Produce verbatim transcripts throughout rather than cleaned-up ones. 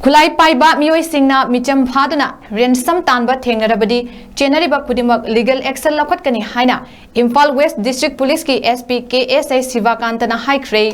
ꯈꯨꯠꯂꯥꯏ ꯄꯥꯏꯕ ꯃꯤꯑꯣꯏꯁꯤꯡꯅ ꯃꯤꯆꯝ ꯐꯥꯗꯨꯅ ꯔꯦꯟꯁꯝ ꯇꯥꯟꯕ ꯊꯦꯡꯅꯔꯕꯗꯤ ꯆꯦꯟꯅꯔꯤꯕ ꯈꯨꯗꯤꯡꯃꯛ ꯂꯤꯒꯦꯜ ꯑꯦꯛꯁꯟ ꯂꯧꯈꯠꯀꯅꯤ ꯍꯥꯏꯅ ꯏꯝꯐꯥꯜ ꯋꯦꯁ ꯗꯤꯁꯇ꯭ꯔꯤꯛ ꯄꯨꯂꯤꯁꯀꯤ SP KSI ꯁꯤꯕꯥꯀꯥꯟꯇꯅ ꯍꯥꯏꯈ꯭ꯔꯦ꯫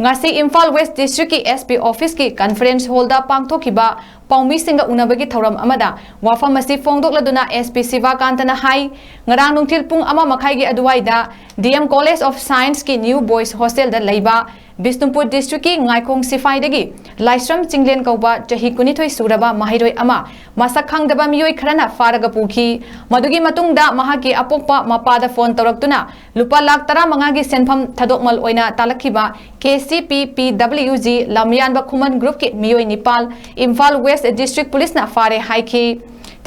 ꯉꯁꯤ ꯏꯝꯐꯥꯜ ꯋꯦꯁ ꯗꯤꯁꯇ꯭ꯔꯤꯛꯀꯤ SP ꯑꯣꯐꯤꯁꯀꯤ ꯀꯟꯐꯔꯦꯟꯁ ꯍꯣꯜꯗ ꯄꯥꯡꯊꯣꯛꯈꯤꯕ ꯄꯥꯎꯃꯤꯁꯤꯡꯒ ꯎꯅꯕꯒꯤ ꯊꯧꯔꯝ ꯑꯃꯗ ꯋꯥꯐꯝ ꯑꯁꯤ ꯐꯣꯡꯗꯣꯛꯂꯗꯨꯅ SP ꯁꯤꯕꯥꯀꯥꯟꯇꯅ ꯍꯥꯏ, ꯉꯔꯥꯡ ꯅꯨꯡꯊꯤꯜ ꯄꯨꯡ ꯑꯃ ꯃꯈꯥꯏꯒꯤ ꯑꯗꯨꯋꯥꯏꯗ DM College of Scienceꯀꯤ New Boys Hostelꯗ ꯂꯩꯕ ꯕꯤꯁꯅꯨꯄꯨꯔ ꯗꯤꯁꯇ꯭ꯔꯤꯛꯀꯤ ꯉꯥꯏꯈꯣꯡ ꯁꯤꯐꯥꯏꯗꯒꯤ ꯂꯥꯏꯁ꯭ꯔꯝ ꯆꯤꯡꯂꯦꯟ ꯀꯧꯕ ꯆꯍꯤ ꯀꯨꯟꯅꯤꯊꯣꯏ ꯁꯨꯔꯕ ꯃꯍꯩꯔꯣꯏ ꯑꯃ ꯃꯁꯛ ꯈꯪꯗꯕ ꯃꯤꯑꯣꯏ ꯈꯔꯅ ꯐꯥꯔꯒ ꯄꯨꯈꯤ꯫ ꯃꯗꯨꯒꯤ ꯃꯇꯨꯡꯗ ꯃꯍꯥꯛꯀꯤ ꯑꯄꯣꯛꯄ ꯃꯄꯥꯗ ꯐꯣꯟ ꯇꯧꯔꯛꯇꯨꯅ ꯂꯨꯄꯥ ꯂꯥꯈ ꯇꯔꯥꯃꯉꯥꯒꯤ ꯁꯦꯟꯐꯝ ꯊꯥꯗꯣꯛꯃꯜ ꯑꯣꯏꯅ ꯇꯥꯜꯂꯛꯈꯤꯕ KCP PWG ꯂꯝꯌꯥꯟꯕ ꯈꯨꯃꯟ ꯒ꯭ꯔꯨꯞꯀꯤ ꯃꯤꯑꯣꯏ ꯅꯤꯄꯥꯜ ꯏꯝꯐꯥꯜ ꯋꯦꯁ ꯗꯤꯁꯇ꯭ꯔꯤꯛ ꯄꯨꯂꯤꯁꯅ ꯐꯥꯔꯦ ꯍꯥꯏꯈꯤ꯫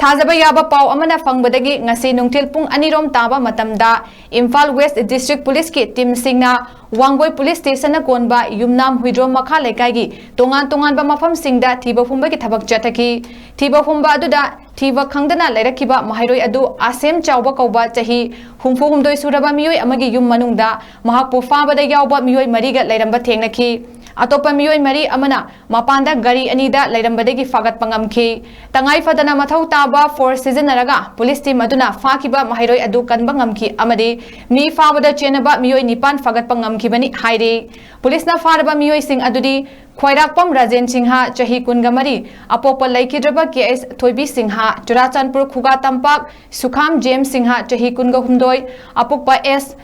ꯊꯥꯖꯕ ꯌꯥꯕ ꯄꯥꯎ ꯑꯃꯅ ꯐꯪꯕꯗꯒꯤ ꯉꯁꯤ ꯅꯨꯡꯊꯤꯜ ꯄꯨꯡ ꯑꯅꯤꯔꯣꯝ ꯇꯥꯕ ꯃꯇꯝꯗ ꯏꯝꯐꯥꯜ ꯋꯦꯁ ꯗꯤꯁꯇ꯭ꯔꯤꯛ ꯄꯨꯂꯤꯁꯀꯤ ꯇꯤꯝꯁꯤꯡꯅ ꯋꯥꯡꯒꯣꯏ ꯄꯨꯂꯤꯁ ꯁ꯭ꯇꯦꯁꯟꯅ ꯀꯣꯟꯕ ꯌꯨꯝꯅꯥꯝ ꯍꯨꯏꯗ꯭ꯔꯣꯝ ꯃꯈꯥ ꯂꯩꯀꯥꯏꯒꯤ ꯇꯣꯉꯥꯟ ꯇꯣꯉꯥꯟꯕ ꯃꯐꯝꯁꯤꯡꯗ ꯊꯤꯕ ꯍꯨꯝꯕꯒꯤ ꯊꯕꯛ ꯆꯠꯊꯈꯤ꯫ ꯊꯤꯕ ꯍꯨꯝꯕ ꯑꯗꯨꯗ ꯊꯤꯕ ꯈꯪꯗꯅ ꯂꯩꯔꯛꯈꯤꯕ ꯃꯍꯩꯔꯣꯏ ꯑꯗꯨ ꯑꯁꯦꯝ ꯆꯥꯎꯕ ꯀꯧꯕ ꯆꯍꯤ ꯍꯨꯝꯐꯨ ꯍꯨꯝꯗꯣꯏ ꯁꯨꯔꯕ ꯃꯤꯑꯣꯏ ꯑꯃꯒꯤ ꯌꯨꯝ ꯃꯅꯨꯡꯗ ꯃꯍꯥꯛꯄꯨ ꯐꯥꯕꯗ ꯌꯥꯎꯕ ꯃꯤꯑꯣꯏ ꯃꯔꯤꯒ ꯂꯩꯔꯝꯕ ꯊꯦꯡꯅꯈꯤ꯫ ꯑꯇꯣꯞꯄ ꯃꯤꯑꯣꯏ ꯃꯔꯤ ꯑꯃꯅ ꯃꯄꯥꯟꯗ ꯒꯥꯔꯤ ꯑꯅꯤꯗ ꯂꯩꯔꯝꯕꯗꯒꯤ ꯐꯥꯒꯠꯄ ꯉꯝꯈꯤ꯫ ꯇꯉꯥꯏ ꯐꯗꯅ ꯃꯊꯧ ꯇꯥꯕ ꯐꯣꯔꯁ ꯁꯤꯖꯤꯟꯅꯔꯒ ꯄꯨꯂꯤꯁ ꯇꯤꯝ ꯑꯗꯨꯅ ꯐꯥꯈꯤꯕ ꯃꯍꯩꯔꯣꯏ ꯑꯗꯨ ꯀꯟꯕ ꯉꯝꯈꯤ ꯑꯃꯗꯤ ꯃꯤ ꯐꯥꯕꯗ ꯆꯦꯟꯅꯕ ꯃꯤꯑꯣꯏ ꯅꯤꯄꯥꯟ ꯐꯥꯒꯠꯄ ꯉꯝꯈꯤꯕꯅꯤ ꯍꯥꯏꯔꯤ꯫ ꯄꯨꯂꯤꯁꯅ ꯐꯥꯔꯕ ꯃꯤꯑꯣꯏꯁꯤꯡ ꯑꯗꯨꯗꯤ ꯈ꯭ꯋꯥꯏꯔꯥꯛꯄꯝ ꯔꯥꯖꯦꯟ ꯁꯤꯡꯍ, ꯆꯍꯤ ꯀꯨꯟꯒ ꯃꯔꯤ, ꯑꯄꯣꯛꯄ ꯂꯩꯈꯤꯗ꯭ꯔꯕ KS ꯊꯣꯏꯕꯤ ꯁꯤꯡꯍ, ꯆꯨꯔꯥꯆꯥꯟꯄꯨꯔ ꯈꯨꯒꯥ ꯇꯝꯄꯥꯛ, ꯁꯨꯈꯥꯝ ꯖꯦꯝꯁ ꯁꯤꯡꯍ, ꯆꯍꯤ ꯀꯨꯟꯒ ꯍꯨꯝꯗꯣꯏ, ꯑꯄꯣꯛꯄ S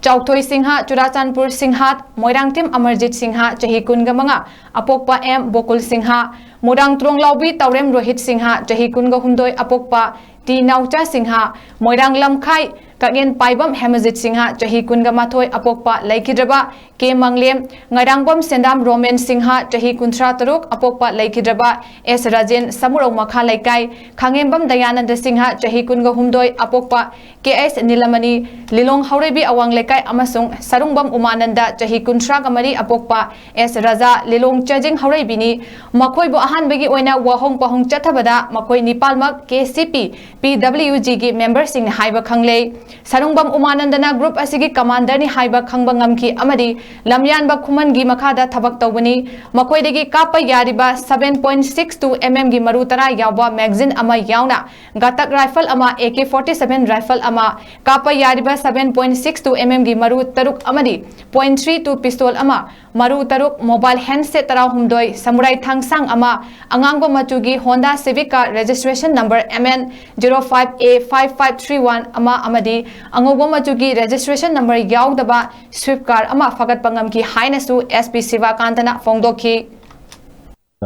ꯆꯥꯎꯊꯣꯏ ꯁꯤꯡꯍ, ꯆꯨꯔꯥꯆꯥꯟꯄꯨꯔ ꯁꯤꯡꯍꯥꯠ, ꯃꯣꯏꯔꯥꯡꯊꯦꯝ ꯑꯃꯔꯖꯤꯠ ꯁꯤꯡꯍ, ꯆꯍꯤ ꯀꯨꯟꯒ ꯃꯉꯥ, ꯑꯄꯣꯛꯄ M ꯕꯣꯀꯨꯜ ꯁꯤꯡꯍ, ꯃꯣꯏꯔꯥꯡ ꯇ꯭ꯔꯣꯡꯂꯥꯎꯕꯤ ꯇꯥꯎꯔꯦꯝ ꯔꯣꯍꯤꯠ ꯁꯤꯡꯍ, ꯆꯍꯤ ꯀꯨꯟꯒ ꯍꯨꯝꯗꯣꯏ, ꯑꯄꯣꯛꯄ T ꯅꯥꯎꯆꯥ ꯁꯤꯡꯍ, ꯃꯣꯏꯔꯥꯡ ꯂꯝꯈꯥꯏ ꯀꯛꯉꯦꯟ ꯄꯥꯏꯕꯝ ꯍꯦꯃꯖꯤꯠ ꯁꯤꯡꯍ, ꯆꯍꯤ ꯀꯨꯟꯒ ꯃꯥꯊꯣꯏ, ꯑꯄꯣꯛꯄ ꯂꯩꯈꯤꯗ꯭ꯔꯕ K ꯃꯪꯂꯦꯝ, ꯉꯥꯏꯔꯥꯡꯕꯝ ꯁꯦꯟꯗꯥꯝ ꯔꯣꯃꯦꯟ ꯁꯤꯡꯍ, ꯆꯍꯤ ꯀꯨꯟꯊ꯭ꯔꯥ ꯇꯔꯨꯛ, ꯑꯄꯣꯛꯄ ꯂꯩꯈꯤꯗ꯭ꯔꯕ S ꯔꯥꯖꯦꯟ, ꯁꯃꯨꯔꯧ ꯃꯈꯥ ꯂꯩꯀꯥꯏ, ꯈꯥꯉꯦꯝꯕꯝ ꯗꯌꯥꯅꯟꯗ ꯁꯤꯡꯍ, ꯆꯍꯤ ꯀꯨꯟꯒ ꯍꯨꯝꯗꯣꯏ, ꯑꯄꯣꯛꯄ KS ꯅꯤꯂꯃꯅꯤ, ꯂꯤꯂꯣꯡ ꯍꯧꯔꯩꯕꯤ ꯑꯋꯥꯡ ꯂꯩꯀꯥꯏ ꯑꯃꯁꯨꯡ ꯁꯔꯨꯡꯕꯝ ꯎꯃꯥꯅꯟꯗ, ꯆꯍꯤ ꯀꯨꯟꯊ꯭ꯔꯥꯒ ꯃꯔꯤ, ꯑꯄꯣꯛꯄ S ꯔꯥꯖꯥ, ꯂꯤꯂꯣꯡ ꯆꯥꯖꯤꯡ ꯍꯧꯔꯩꯕꯤꯅꯤ꯫ ꯃꯈꯣꯏꯕꯨ ꯑꯍꯥꯟꯕꯒꯤ ꯑꯣꯏꯅ ꯋꯥꯍꯣꯡ ꯄꯥꯍꯣꯡ ꯆꯠꯊꯕꯗ ꯃꯈꯣꯏ ꯅꯤꯄꯥꯜꯃꯛ KCP PWGꯒꯤ ꯃꯦꯝꯕꯔꯁꯤꯡꯅꯤ ꯍꯥꯏꯕ ꯈꯪꯂꯦ꯫ ꯁꯔꯨꯡꯕꯝ ꯎꯃꯥꯅꯟꯗꯅ ꯒ꯭ꯔꯨꯞ ꯑꯁꯤꯒꯤ ꯀꯃꯥꯟꯗꯔꯅꯤ ꯍꯥꯏꯕ ꯈꯪꯕ ꯉꯝꯈꯤ ꯑꯃꯗꯤ ꯂꯝꯌꯥꯟꯕ ꯈꯨꯃꯟꯒꯤ ꯃꯈꯥꯗ ꯊꯕꯛ ꯇꯧꯕꯅꯤ꯫ ꯃꯈꯣꯏꯗꯒꯤ ꯀꯥꯞꯄ ꯌꯥꯔꯤꯕ seven point six two mm ꯒꯤ ꯃꯔꯨ ꯇꯔꯥ ꯌꯥꯎꯕ ꯃꯦꯒꯖꯤꯟ ꯑꯃ ꯌꯥꯎꯅ ꯒꯥꯇꯛ ꯔꯥꯏꯐꯜ ꯑꯃ, A K forty seven rifle ꯑꯃ, ꯀꯥꯞꯄ ꯌꯥꯔꯤꯕ seven point six two mm ꯒꯤ ꯃꯔꯨ ꯇꯔꯨꯛ ꯑꯃꯗꯤ point three two ꯄꯤꯁꯇꯣꯜ ꯑꯃ, ꯃꯔꯨ ꯇꯔꯨꯛ, ꯃꯣꯕꯥꯏꯜ ꯍꯦꯟꯁꯦꯠ ꯇꯔꯥꯍꯨꯝꯗꯣꯏ, ꯁꯃꯨꯔꯥꯏ ꯊꯥꯡꯁꯥꯡ ꯑꯃ, ꯑꯉꯥꯡꯕ ꯃꯆꯨꯒꯤ Honda civic car registration number M N zero five A five five three one ꯑꯃ ꯑꯃꯗꯤ ꯑꯉꯧꯕ ꯃꯆꯨꯒꯤ ꯔꯦꯖꯤꯁꯇ꯭ꯔꯦꯁꯟ ꯅꯝꯕꯔ ꯌꯥꯎꯗꯕ ꯁ꯭ꯋꯤꯐ ꯀꯥꯔ ꯑꯃ ꯐꯥꯒꯠꯄ ꯉꯝꯈꯤ ꯍꯥꯏꯅꯁꯨ S P ꯁꯤꯕꯥꯀꯥꯟꯇꯅ ꯐꯣꯡꯗꯣꯛꯈꯤ꯫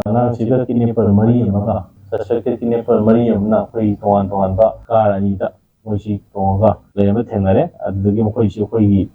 ꯑꯉꯥꯡꯁꯤꯒ ꯀꯤꯗꯅꯦꯄꯔ ꯃꯔꯤ ꯑꯃꯒ ꯁꯁꯄꯦꯛꯇꯦꯠ ꯀꯤꯗꯅꯦꯄꯔ ꯃꯔꯤ ꯑꯃꯅ ꯑꯩꯈꯣꯏꯒꯤ ꯇꯣꯉꯥꯟ ꯇꯣꯉꯥꯟꯕ ꯀꯥꯔ ꯑꯅꯤꯗ ꯃꯣꯏꯁꯤ ꯇꯣꯡꯉꯒ ꯂꯩꯔꯝꯕ ꯊꯦꯡꯅꯔꯦ꯫ ꯑꯗꯨꯗꯒꯤ ꯃꯈꯣꯏꯁꯤ ꯑꯩꯈꯣꯏꯒꯤ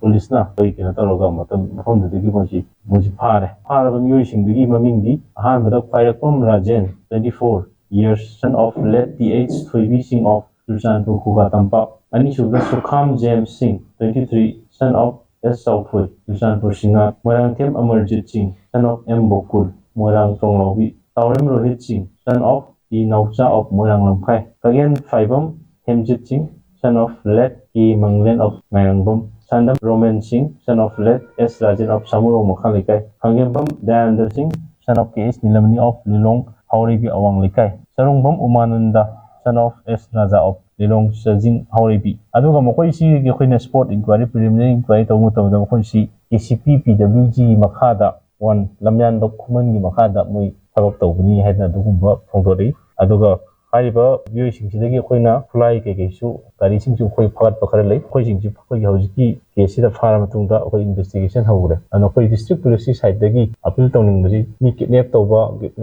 ꯄꯨꯂꯤꯁꯅ ꯑꯩꯈꯣꯏ ꯀꯩꯅꯣ ꯇꯧꯔꯒ ꯃꯇꯝ ꯃꯐꯝꯗꯨꯗꯒꯤ ꯃꯣꯏꯁꯤ ꯃꯣꯏꯁꯤ ꯐꯥꯔꯦ꯫ ꯐꯥꯔꯕ ꯃꯤꯑꯣꯏꯁꯤꯡꯗꯨꯒꯤ ꯃꯃꯤꯡꯗꯤ ꯑꯍꯥꯟꯕꯗ ꯈ꯭ꯋꯥꯏꯔꯥꯛꯄꯝ Rajen, twenty four years, son of late T H ꯊꯣꯏꯕꯤ ꯁꯤꯡ of ꯆꯨꯔꯆꯥꯟꯄꯨꯔ ꯈꯨꯒꯥ ꯇꯝꯄꯥꯛ꯫ ꯑꯅꯤꯁꯨꯕꯗ Sukham James Singh, twenty three, son of S Chaothoi, Churachandpur ꯁꯤꯡꯉꯥ꯫ Moirangthem Amarjit Singh, son of M ꯕꯣꯀꯨꯜ, Moirang ꯆꯣꯡꯂꯥꯎꯕꯤ꯫ ꯇꯥꯎꯔꯦꯝ Rohit Singh, son of T Naocha of Moirang Lamkhai. Khagen Phaibam Hemjit Singh, son of late K Manglen of Ngairangbam. Sandam Romen Singh, son of late S Rajen of Samurong ꯃꯈꯥ ꯂꯩꯀꯥꯏ꯫ ꯈꯥꯒꯦꯝꯕꯝ ꯗꯌꯥꯅꯟꯗ ꯁꯤꯡ, son of K H ꯅꯤꯂꯃꯅꯤ of ꯂꯤꯂꯣꯡ ꯍꯥꯎꯔꯩꯕꯤ ꯑꯋꯥꯡ ꯂꯩꯀꯥꯏ꯫ Sarungbam ꯎꯃꯥꯅꯟꯗ, son of S Raja of ꯂꯤꯂꯣꯡ ꯆꯥꯖꯤꯡ ꯍꯥꯎꯔꯩꯕꯤ꯫ ꯑꯗꯨꯒ ꯃꯈꯣꯏꯁꯤꯒꯤ ꯑꯩꯈꯣꯏꯅ spot inquiry, preliminary inquiry ꯇꯧꯕ ꯃꯇꯝꯗ ꯃꯈꯣꯏꯁꯤ K C P P W G ꯒꯤ ꯃꯈꯥꯗ, one, ꯂꯝꯌꯥꯟꯕ ꯈꯨꯃꯟꯒꯤ ꯃꯈꯥꯗ ꯃꯣꯏ ꯊꯕꯛ ꯇꯧꯕꯅꯤ ꯍꯥꯏꯗꯅ ꯑꯗꯨꯒꯨꯝꯕ ꯐꯣꯡꯗꯣꯔꯛꯏ꯫ ꯑꯗꯨꯒ ꯍꯥꯏꯔꯤꯕ ꯃꯤꯑꯣꯏꯁꯤꯡꯁꯤꯗꯒꯤ ꯑꯩꯈꯣꯏꯅ ꯈꯨꯠꯂꯥꯏ ꯀꯩꯀꯩꯁꯨ, ꯒꯥꯔꯤꯁꯤꯡꯁꯨ ꯑꯩꯈꯣꯏ ꯐꯥꯒꯠꯄ ꯈꯔ ꯂꯩ꯫ ꯑꯩꯈꯣꯏꯁꯤꯡꯁꯤ ꯑꯩꯈꯣꯏꯒꯤ ꯍꯧꯖꯤꯛꯀꯤ case ꯁꯤꯗ ꯐꯥꯔ ꯃꯇꯨꯡꯗ ꯑꯩꯈꯣꯏ investigation ꯍꯧꯈ꯭ꯔꯦ꯫ ꯑꯗꯨꯅ ꯑꯩꯈꯣꯏ district police ꯀꯤ side ꯇꯒꯤ appeal ꯇꯧꯅꯤꯡꯕꯁꯤ, ꯃꯤ kidnap ꯇꯧꯕ,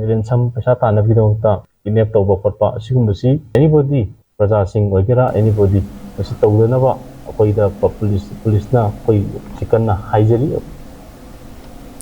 ransom ꯄꯩꯁꯥ ꯇꯥꯟꯅꯕꯒꯤꯗꯃꯛꯇ kidnap ꯇꯧꯕ ꯈꯣꯠꯄ, ꯑꯁꯤꯒꯨꯝꯕꯁꯤ anybody, ꯄ꯭ꯔꯖꯥꯁꯤꯡ ꯑꯣꯏꯒꯦꯔꯥ, anybody, ꯃꯁꯤ ꯇꯧꯗꯅꯕ ꯑꯩꯈꯣꯏꯗ ꯄ-, police, police ꯅ ꯑꯩꯈꯣꯏ ꯁꯤ ꯀꯟꯅ ꯍꯥꯏꯖꯔꯤ꯫